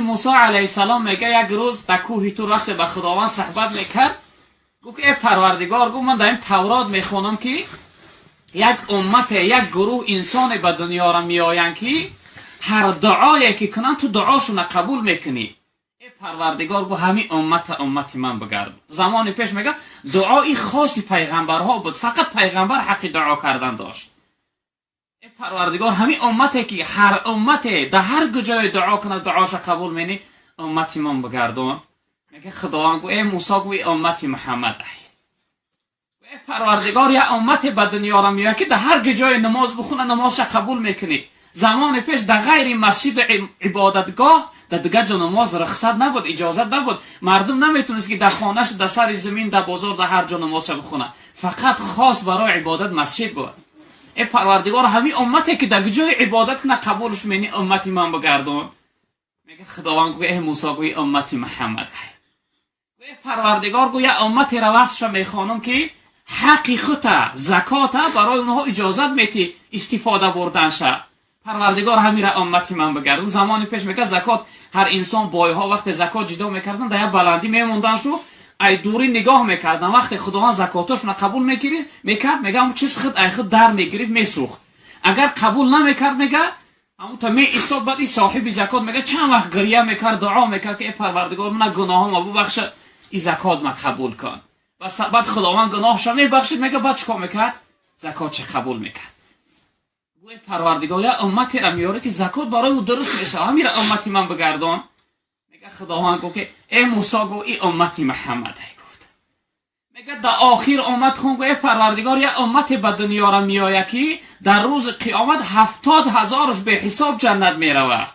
Мусо алайҳиссалом мега, як рӯз дар кӯҳи Тур вақте ба Худованд суҳбат мекард, гуфт: «Э Парвардигор, гуфт, ман дар ин Таврот мехонам, ки як уммате, як гурӯҳ инсоне ба дунёро меоянд, ки ҳар дуое ки кунанд, ту дуошона қабул мекунӣ. Э Парвардигор, гуфт, ҳамин уммата уммати ман бигард». Замони пеш, мега, дуои хоси пайғамбарҳо буд, фақат пайғамбар ҳаққи дуо кардан дошт. Э Парвардигор, ҳамин уммате, ки ҳар уммате дар ҳар куҷое дуо кунад, дуоша қабул менӣ, уммати ман бигардон. Мега, Худованд гу: «Э Мусо, гу, уммати Муҳаммад ай». Э Парвардигор, як уммате ба дунёро меояд, ки дар ҳар ҷое намоз бихона, намозша қабул мекунӣ. Замони пеш дар ғайри масҷиду ибодатгоҳ дар дигар ҷо намоз рухсат набуд, иҷозат набуд. Мардум наметонист, ки дар хонаш, дар сари замин, дар бозор, дар ҳар ҷо намозша бихона, фақат хос барои ибодат масҷид буд. Э Парвардигор, ҳамин уммате, ки дар ҷои ибодат куна, қабулш мени, уммати ман бигардон. Мега, Худованд гӯ: «Э Мусо, гӯи, уммати Муҳаммад». Э Парвардигор, гӯ, як умматеро васфша мехонам, ки ҳаққи хута, закота барои онҳо иҷозат метӣ истифода бурданша. Парвардигор, ҳамира уммати ман бигардон. Замони пеш, мега, закот ҳар инсон, бойҳо вақте закот ҷидо мекардан, дар як баландӣ мемондан, шу ай дурӣ нигоҳ мекардан. Вақте Худованд закотошона қабул мекард, мега, ҳамун чиз худ ай худ дар мегирифт, месӯхт. Агар қабул намекард, мега, ҳамун та меистод. Баъд и соҳиби закот, мега, чанд вақт гиря мекард, дуо мекард, ки э Парвардигор, мана гуноҳома бубахша, и закот ма қабул кун. Баъд Худованд гуноҳша мебахшид, мега, баъд чикор мекард? Закотча қабул мекард. Гӯе, Парвардигор, як умматеро меёре, ки закот барои ӯ дуруст мешавад, ҳамира уммати ман бигардон. Мега, Худованд гуфт, ки э Мусо, гу, и уммати Муҳаммад ай, гуфт. Мега, дар охир омад, хун гу: «Э Парвардигор, як уммате ба дунёро меояд, ки дар рӯзи қиёмат 70 ҳазораш беҳисоб ҷаннат меравад,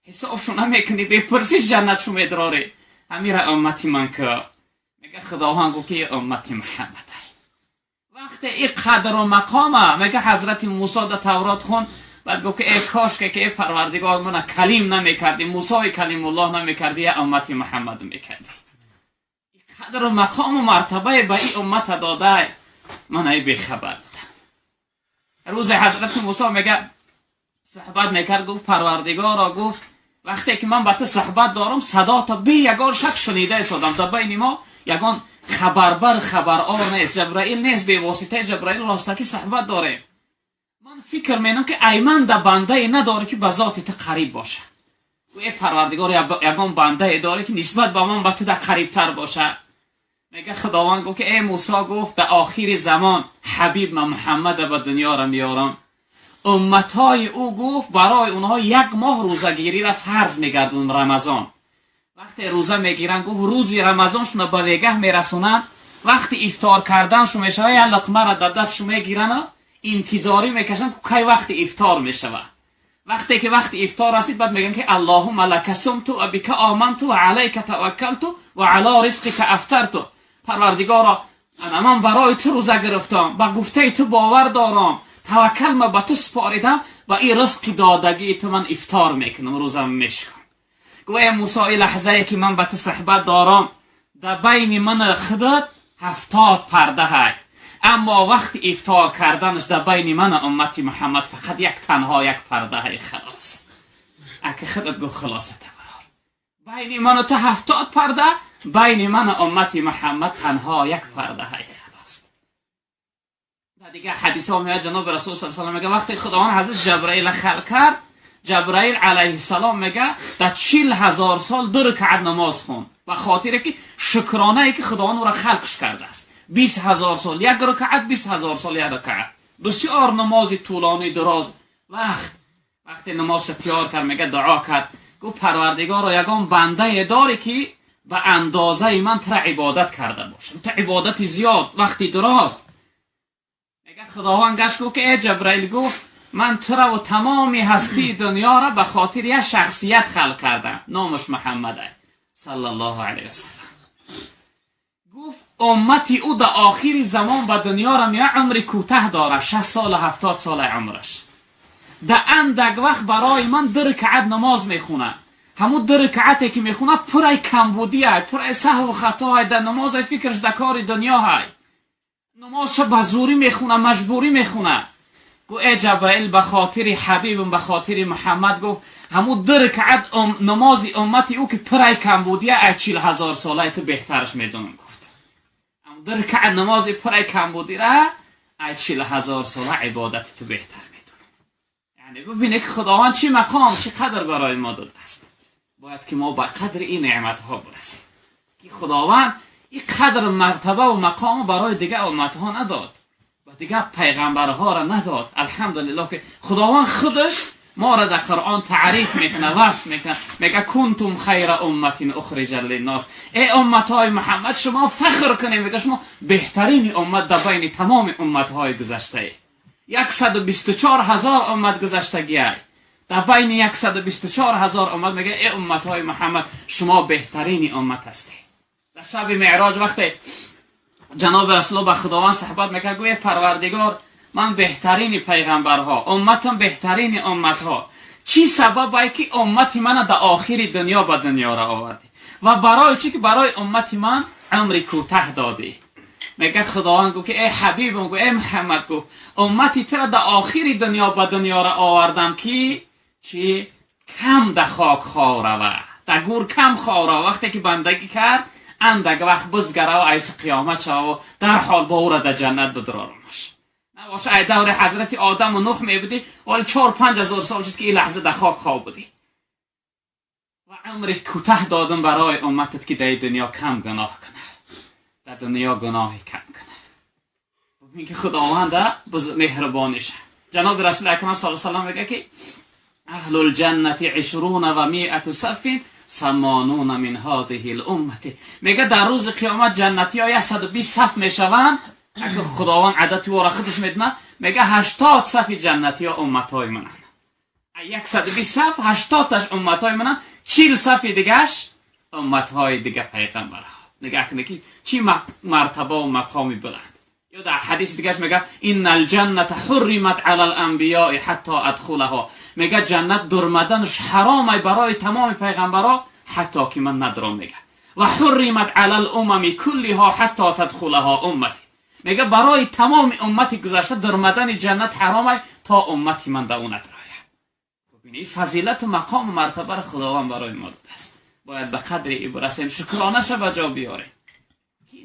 ҳисобшу намекунӣ, бепурсиш ҷаннатшу медрорӣ, ҳамира уммати ман ки». Мега, Худованд гуфт, ки уммати Муҳаммад ай. Вақте и қадру мақома, мега, ҳазрати Мусо дар Таврот хун, баъд гуфт, ки э кошке, ки э Парвардигор, мана калим намекардӣ, Мусои калимуллоҳ намекардӣ, я уммати Муҳаммад мекардӣ. Қадру мақому мартабае ба ин уммата додай, ман ай бехабар будам. Рӯзе ҳазрати Мусо, мега, суҳбат мекард, гуфт: «Парвардигоро, гуфт, вақте ки ман ба ту суҳбат дорам, садота бе ягон шак шунида истодам. Дар байни мо ягон хабарбар, хабарор нест, Ҷабраил нест, бевоситаи Ҷабраил ростакӣ суҳбат дорем. Ман фикр менам, ки айман да бандае надорӣ, ки ба зоти ту қариб бошад. Э Парвардигор, ягон бандае дорӣ, ки нисбат ба ман ба ту да қарибтар бошад?» Мега, Худованд гуфт, ки э Мусо, гуфт, дар охири замон ҳабиб ма Муҳаммада ба дунёро меёрам. Умматҳои ӯ, гуфт, барои онҳо як моҳ рӯзагириро фарз мегардон, Рамазон. Вақте рӯза мегиранд, гуфт, рӯзи Рамазоншуна ба вегаҳ мерасонанд, вақти ифтор карданшу мешавад, як луқмаро дар дастшу мегиранд, интизорӣ мекашанд, кай вақти ифтор мешавад. Вақте ки вақти ифтор расид, баъд мегӯянд, ки аллоҳума лака сумту ва бика оманту ва алайка таваккалту ва ало ризқика афтарту. Парвардигоро, ана ман барои ту рӯза гирифтам, ба гуфтаи ту бовар дорам, таваккал ма ба ту супоридам ва ин ризқи додагии ту ман ифтор мекунам, рӯзам мешикам. Гӯя Мусо, и лаҳзае ки ман ба ту суҳбат дорам, дар байни ман худат 70 парда ҳай, аммо вақти ифтор карданаш дар байни ман уммати Муҳаммад фақат як, танҳо як парда ҳай, халос. Аки худат гу, хулоса табарор, байни ману ту 70 парда, байни ман уммати Муҳаммад танҳо як парда ҳай, халос. Дигар ҳадисҳо меояд, ҷаноби Расул с салам мега, вақте Худованд ҳазрат Ҷабраила халқ кард, Ҷабраил алайҳиссалом, мега, дар 40 000 сол ду ракаат намоз хонд, ба хотире ки шукронае, ки Худованд ӯро халқш кардааст. 20 000 сол як ракаат, 20 000 сол як ракаат, бисёр намози тӯлонӣ, дароз вақт. Вақте намозша тиёр кард, мега, дуо кард, гуфт: «Парвардигоро, ягон бандае дорӣ, ки ба андозаи ман тура ибодат карда бошад, ту ибодати зиёд, вақти дароз?» Мега, Худованд гашт, гуфт, ки э Ҷабраил, гуфт, ман тура ва тамоми ҳастии дунёро ба хотири як шахсият халқ кардам, номаш Муҳаммад саллаллоҳу алайҳи васалам. Гуфт, уммати ӯ дар охири замон ба дунёро меояд, умри кӯтаҳ дорад, 60 сола, 70 сола умраш. Дар андак вақт барои ман ду ракаат намоз мехонад. Ҳамун ду ракаате ки мехонад, пурай камбудиай, пурай саҳву хатоай, дар намозай фикраш дар кори дунёҳай, намозша ба зӯрӣ мехона, маҷбурӣ мехона. Гу: «Э Ҷабраил, ба хотири ҳабибам, ба хотири Муҳаммад, гуфт, ҳамун ду ракъат намози уммати ӯ ки пирай камбудия ай 40 000 солаи ту беҳтараш медонам гуфт. Ду ракъат намози пирай камбудира ай 40 000 сола ибодати ту беҳтар медонам. Яъне бибине ки Худованд чӣ мақом, чӣ қадр барои мо додааст. Бояд ки мо ба қадри ин неъматҳо бирасем, ки Худованд ин қадр, мартаба ва мақому барои дигар умматҳо надод ва дигар пайғамбарҳоро надод. Алҳамдулиллоҳ, ки Худованд худаш моро дар Қуръон таъриф мекунад, васф мекунад, мега: «كنتم خير أمة أخرجت للناس». Эй умматҳои Муҳаммад, шумо фахр кунед, мега, шумо беҳтарини уммат дар байни тамоми умматҳои гузаштае. 124 000 уммат гузаштагиай, дар байни 124 000 уммат мега: «Эй умматҳои Муҳаммад, шумо беҳтарини уммат ҳастед». Дар шаби Меъроҷ вақте ҷаноби Расулулло ба Худованд суҳбат мекард, гӯе: «Парвардигор, ман беҳтарини пайғамбарҳо, умматам беҳтарини умматҳо, чӣ сабабае ки уммати мана дар охири дунё ба дунёро овардӣ ва барои чӣ ки барои уммати ман умри кӯтаҳ додӣ?» Мега Худованд гуфт ки: «Эй ҳабибам, гу, эй Муҳаммад, гуфт, уммати тура дар охири дунё ба дунёро овардам, ки чӣ кам да хок хов рава, да гур кам хов рава. Вақте ки бандагӣ кард, андак вақт бизгарав, айси қиёмат шававу дарҳол бо ӯра дар ҷаннат бидрорамаш. Набоша, ай даври ҳазрати Одаму Нуҳ мебудӣ, вале 4-5 ҳазор сол шуд, ки ин лаҳза дар хок хоб будӣ. Ва умри кӯтаҳ додам барои умматат, ки дар дунё кам гуноҳ кунад, дар дунё гуноҳи кам кунад». Бубин ки Худованда меҳрубониша. Ҷаноби Расули Акрам саллаллоҳу алайҳи васаллам мега ки: أهل الجنة عشرون ومائة صف، ثمانون من هذه الأمة. Мега дар рӯзи қиёмат ҷаннатиҳо 120 саф мешаванд. Агар Худованд адади ора худаш медонад. Мега 80 сафи ҷаннатиҳо умматҳои мананд. 120 саф, 80-таш умматҳои мананд, 40 сафи дигаш умматҳои дига пайғамбарҳо. Нигаҳ кунед ки чӣ мартаба ва мақоми баланд. Ё дар ҳадиси дигаш мега: إن الجنة حرمت على الأنبياء حتى أدخلها. Мега ҷаннат дурмаданаш ҳаромай барои тамоми пайғамбарҳо, ҳатто ки ман надром. Мега وحرمت على الأمم كلها حتى تدخلها أمتي. Мега барои тамоми уммати гузашта дурмадани ҷаннат ҳаромай, то уммати ман да ӯ надрояд. Бубини, фазилату мақому мартабаро Худованд барои мо додааст. Бояд ба қадри и бирасем, шукронаша ба ҷо биёрем.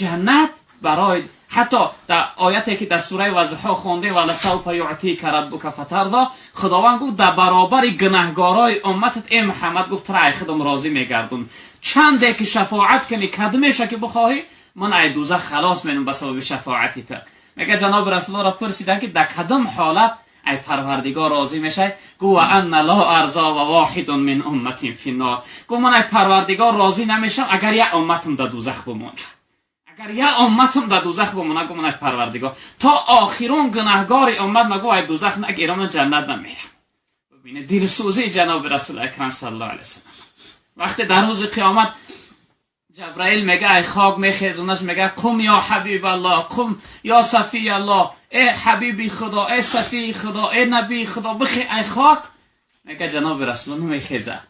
Ҷаннат барои ҳатто дар ояте ки дар сураи Ваззуҳо хонде, ولسوف يعطيك ربك فترضى, Худованд гуфт: «Дар баробари гунаҳгорои умматат, э Муҳаммад, гуфт, тура ай худам розӣ мегардум. Чанде ки шафоат кунӣ, кадмеша ки бихоҳӣ, ман ай дӯзах халос менам ба сабаби шафоати ту». Мега ҷаноби Расуллоро пурсиданд ки дар кадом ҳолат ай Парвардигор розӣ мешай? Гу: وأنا لا أرضى وواحد من أمتي في النار. Гу: «Ман ай Парвардигор розӣ намешам, агар як умматам дар дӯзах бимонад. Агар як умматам дар дӯзах бимонад, гу, ман ай Парвардигор то охирон гунаҳгори уммат магу ай дӯзах нагирам, ман ҷаннат намерам». Бибине дилсӯзии ҷаноби Расули Акрам саллаллоҳу алайҳи васаллам. Вақте дар рӯзи қиёмат Ҷабраил мега ай хок мехезонаш, мега: «قم يا حبيب الله، قم يا صفي الله». Э ҳабиби Худо, э сафии Худо, э набии Худо, бихе ай хок. Мега ҷаноби Расуло намехеза.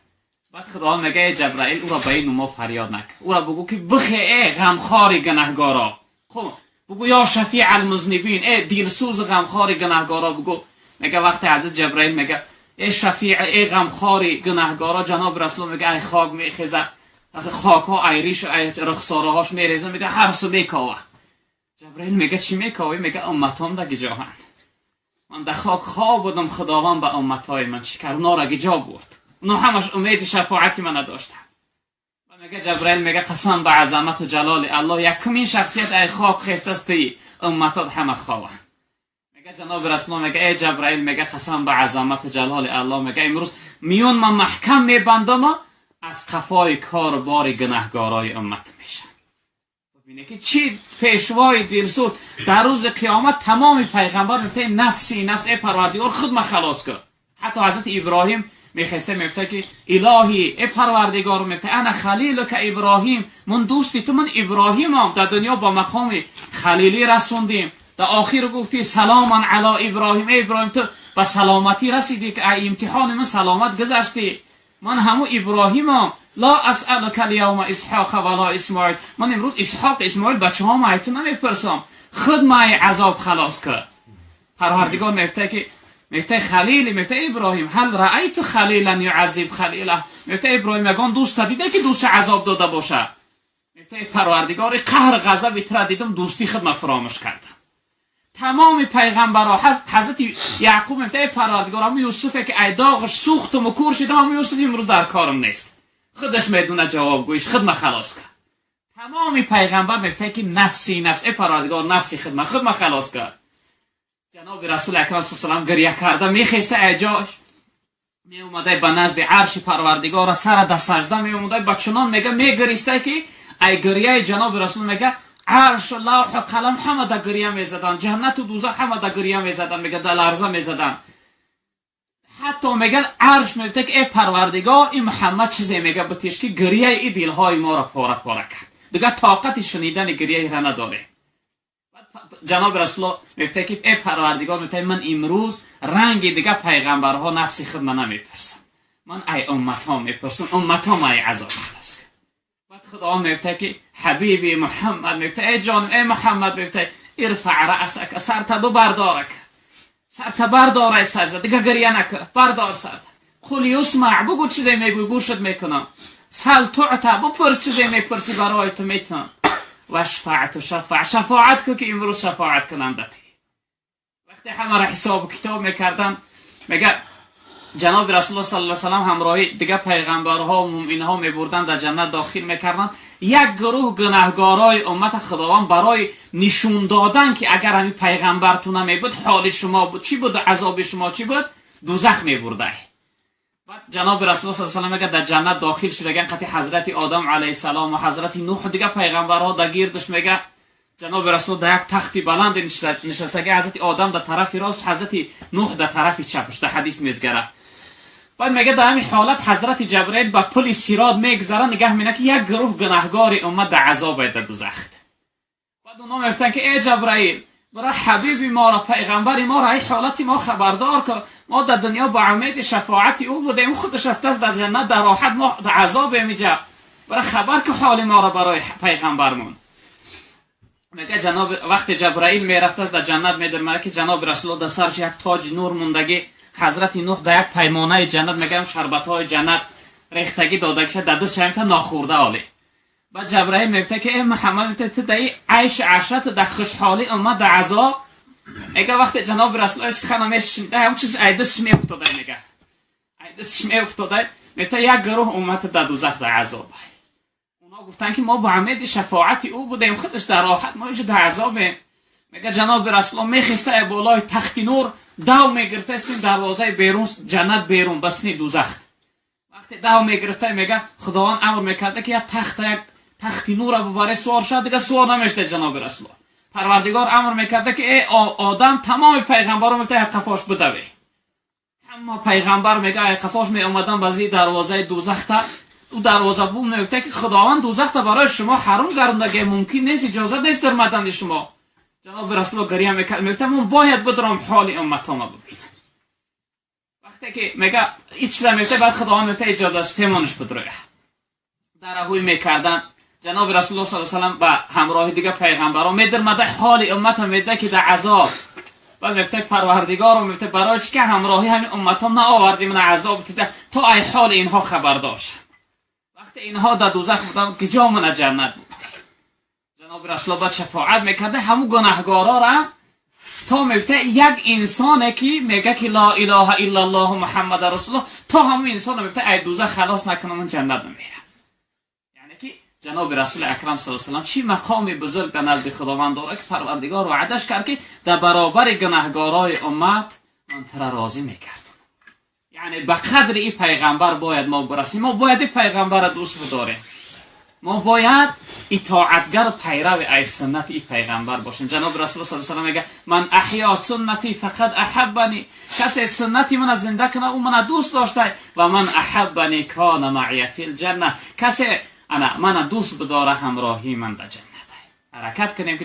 Баъд Худованд мега: «Э Ҷабраил, ӯро ба ин нумо фарёд накун, ӯро бугӯ ки бихе, э ғамхори гунаҳгоро, قم, бугӯ يا شفيع المذنبين, э дилсӯзи ғамхори гунаҳгоро бугӯ». Мега вақте ҳазрат Ҷабраил мега: «Э шафиъ, э ғамхори гунаҳгоро», ҷаноби Расуло мега ай хок мехеза, хокҳо ай риш, ай рухсораҳош мереза. Мега ҳарсу мекова. Ҷабраил мега: «Чӣ мековӣ?» Мега: «Умматом да гиҷоҳанд? Ман дар хок хоб будам, Худованд ба умматҳои ман чӣ кард? Онора гиҷо бурд? Оно ҳамаш умеди шафоати мана доштанд». Ва мега Ҷабраил мега: «Қасам ба азамату ҷалоли Аллоҳ, якумин шахсият ай хок хестаст тии, умматот ҳама хованд». Мега ҷаноби Расуло мега: «Э Ҷабраил, мега, қасам ба азамату ҷалоли Аллоҳ, мега, имрӯз миён ман маҳкам мебандама, аз қафои кору бори гунаҳгорои уммат мешам». Бибине ки чӣ пешвои дилсӯз. Дар рӯзи қиёмат тамоми пайғамбар мегуфта: «نفسي نفسي», э Парвардигор, худ ма халос кун. Ҳатто ҳазрати Иброҳим мехеста, мегуфта ки: «Илоҳӣ, э Парвардигор», мегуфта, «أنا خليلك إبراهيم», ман дӯсти ту, ман Иброҳимам, дар дунё ба мақоми халилӣ расондим. Дар охир гуфти: «سلام على إبراهيم». Э Иброҳим, ту ба саломатӣ расидӣ, ки ай имтиҳони ман саломат гузаштӣ. Ман ҳаму Иброҳимам. لا أسألك اليوم إسحاق ولا إسماعيل. Ман имрӯз Исҳоқ, Исмоил, бачаҳоам ай ту намепурсам, худ май азоб халос кар. Парвардигор мегуфта ки мегуфта خلیلی، мегуфта иброҳим هل رأیت خلیلا یعذب خلیله، мегуфта иброҳим ягон дӯста дида ки дӯстша азоб дода бошад؟ мегуфта парвардигор қаҳр ғазаби тура дидам, дӯстии худ ман фаромӯш кардам. Тамоми пайғамбарҳо, ҳазрати Яъқуб мегуфта эй парвардигор, ҳамун Юсуфе ки ай доғаш сӯхтуму кур шидам, ҳамун Юсуф имрӯз дар корам нест, худаш медона ҷавобгӯиш, худ ма халос кард. Тамоми пайғамбар мегуфта ки нафси нафс, эй парвардигор, нафси худ ма, худ ма халос кард. Ҷаноби расули акрам салам гиря карда мехеста, ай ҷош меомадай ба назди арши парвардигора, сара да сажда меомадай, ба чунон мега мегиристай ки ай гиряи ҷаноби расул мега аршу лавҳу қалам ҳама да гиря мезаданд, ҷаннату дузах ҳама да гиря мезаданд, мега да ларза мезаданд. Ҳатто меган арш мегуфта ки эй парвардигор, ин Муҳаммад чизе мега битеш ки гиряи и дилҳои моро пора пора кард, дигар тоқати шунидани гиряиро надорем. Ҷаноби расулло мегуфта ки эй парвардигор, мегуфта ман имрӯз ранги дигар пайғамбарҳо нафси худ ман намепурсам, ман ай умматҳо мепурсам, умматҳом ай азоб халос кун. Баъд худованд мегуфта ки ҳабиби Муҳаммад, мегуфта эй ҷоним, эй Муҳаммад, мегуфта ارفع رأسك, сарта бубардорак, сарта бардорай, сажда дигар гиря накун, бардор сарта. قل يسمع, бугӯ чизе мегӯй, гӯшат мекунам. سل تعط, бупурс чизе мепурсӣ, барои ту метавон. واشفع تشفع, шафоат кун ки имрӯз шафоат кунандати. Вақте ҳамаро ҳисобу китоб мекарданд, мега ҷаноби расулулло саллаллоҳу алайҳи васаллам ҳамроҳи дигар пайғамбарҳо муъминҳо мебурданд, дар ҷаннат дохил мекарданд. Як гурӯҳ гунаҳгорои уммата худованд барои нишон додан ки агар ҳамин пайғамбар ту намебуд, ҳоли шумо чӣ буд, азоби шумо чӣ буд, дузах мебурдай. Баъд ҷаноби расулулло саллаллоҳу алайҳи васаллам мега дар ҷаннат дохил шудаган қати ҳазрати Одам алайҳиссалом ва ҳазрати Нуҳ, дигар пайғамбарҳо дар гирдаш, мега ҷаноби расул дар як тахти баланд нишастаги, ҳазрати Одам дар тарафи рост, ҳазрати Нуҳ дар тарафи чапш, дар ҳадис мезгара. Баъд мега дар ҳамин ҳолат ҳазрати Ҷабраил ба пули сирот мегзара, нигаҳ мекунад ки як гурӯҳ гунаҳгори уммат дар азобе дар дузахт. Баъд оно мегуфтанд ки эй Ҷабраил, бара ҳабиби моро, пайғамбари моро ай ҳолати мо хабардор кун, мо дар дунё ба умеди шафоати ӯ будем, ӯ худаш рафтааст дар ҷаннат дар роҳат, мо дар азобем иҷа, бара хабар ки ҳоли моро барои пайғамбармон. Мега ҷаноб вақте Ҷабраил мерафтааст дар ҷаннат, медармада ки ҷаноби расулло дар сараш як тоҷи нур мондагӣ, ҳазрати Нуҳ дар як паймонаи ҷаннат, мегӯям шарбатҳои ҷаннат рехтагӣ додагиша дар дастша ҳамта нохӯрда оле. Баъд Ҷабраил мегуфта ки эй Муҳаммад, мегуфта ту дар айши ашрат, дар хушҳолӣ, уммат дар азоб. Мега вақте ҷаноби расулло сухана мешунида, ҳам чиз ай дастш меафтода, мега ай дастш меафтода. Мегуфта як гурӯҳ уммат дар дузах дар азоб. Оно гуфтанд ки мо ба умеди шафоати ӯ будем, худаш дар роҳат, мо инҷо дар азобем. Мега ҷаноби расулло мехеста болои тахти нур, дав мегирифта син дарвозаи берун ҷаннат берун ба сини дузах. Вақте дав мегирифта, мега худованд амр мекарда ки як тахта, як тахти нура бубаре, суор шад, дига суор намешда ҷаноби расулло. Парвардигор амр мекарда ки эй Одам, тамоми пайғамбаро мегуфта як қафош бидаве. Ҳама пайғамбар мега ай қафош меомадан ба зири дарвозаи дузахта. Ӯ дарвозабун мегуфта ки худованд дузахта барои шумо ҳаром гардондаге, мумкин нест, иҷозат нест дармадани шумо. Ҷаноби расулло гиря мекард, мегуфта ман бояд бидаром, ҳоли умматома бибинам. Вақте ки мега ин чиза мегуфта, баъд худованд мегуфта иҷозат темонаш бидроя. Дараҳӯй мекарданд, ҷаноби расулулло саллаллоҳу алайҳи васаллам ба ҳамроҳи дигар пайғамбарон медирмада, ҳоли уммата медида ки дар азоб. Баъд мегуфта парвардигоро, мегуфта барои чӣ ки ҳамроҳи ҳамин умматом наовардӣ мана азоб дида, то ай ҳоли инҳо хабардор шам. Вақте инҳо дар дузах буданд, киҷо мана ҷаннат буд? Ҷаноби расулло баъд шафоат мекарда ҳамун гунаҳгорора, то мегуфта як инсоне ки мега ки ла илоҳа иллаллоҳу муҳаммада расулуллоҳ, то ҳамун инсоно мегуфта ай дузах халос накунам, ман ҷаннат намерам. Яъне ки ҷаноби расули акрам саллаллоҳу алайҳи васаллам чӣ мақоми бузург дар назди худованд дорад, ки парвардигор ваъдаш кард ки дар баробари гунаҳгорои уммат ман тура розӣ мекардам. Яъне ба қадри ин пайғамбар бояд мо бирасем, мо бояд ин пайғамбарро дӯст бидорем, мо бояд итоатгар, пайрави ай суннати ин пайғамбар бошем. Ҷаноби расул саллаллоҳу алайҳи васаллам мега من أحيا سنتي فقد أحبني, касе суннати мана зинда кунад, ӯ мана дӯст дошта. ومن أحبني كان معي في الجنة, касе ана мана дӯст бидора, ҳамроҳии ман дар ҷаннат. Ҳаракат кунем ки